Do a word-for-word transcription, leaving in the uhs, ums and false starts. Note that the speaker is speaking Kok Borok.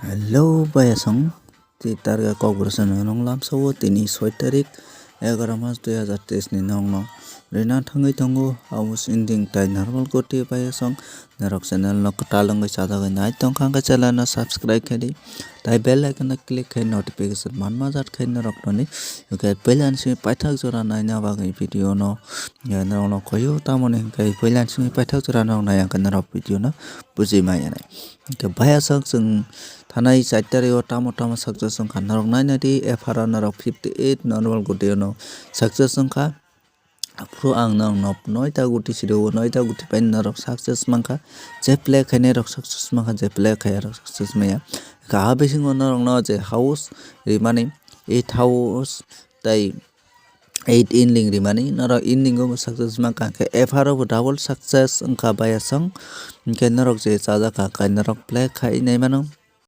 Hello bayasong, tei targa kokborok channel nong lamsao tini soi tarik egaroh mas dui hazar teis ni nong no rina thangwi tongo. Abo ending tai normal koti bayasong norok channel no kwtal wngwi chajagwi nai tongkha, hwnkhe channel no subscribe khe di, tai bell icon no click khai notification manma jat khai norok noni. Hwnkhe puila ni simi paithak jora naina bagwi video no norok no koyo tamoni hwnkhe puila ni simi paithak jora norok nai hwnkhe norok video no bujui maya nai. Hwnkhe bayasong chwng thanai char tarik o tamo tamo success wngkha norok naina di, F R o norok fifty eight normal koti o no success wngkha. Aphuru ang norok no noita guti sirwo, noita guti pai norok success mankha, je play khainai rok success mankha, je play khaiya rok success maya. Hwnkhe a bisingo norok no je house rimani, eight house tai eight ending rimani norok ending o bo success mankha, hwnkhe F R o bo double success wngkha bayasong. Hwnkhe norok je chajakha kai norok play khainai mano.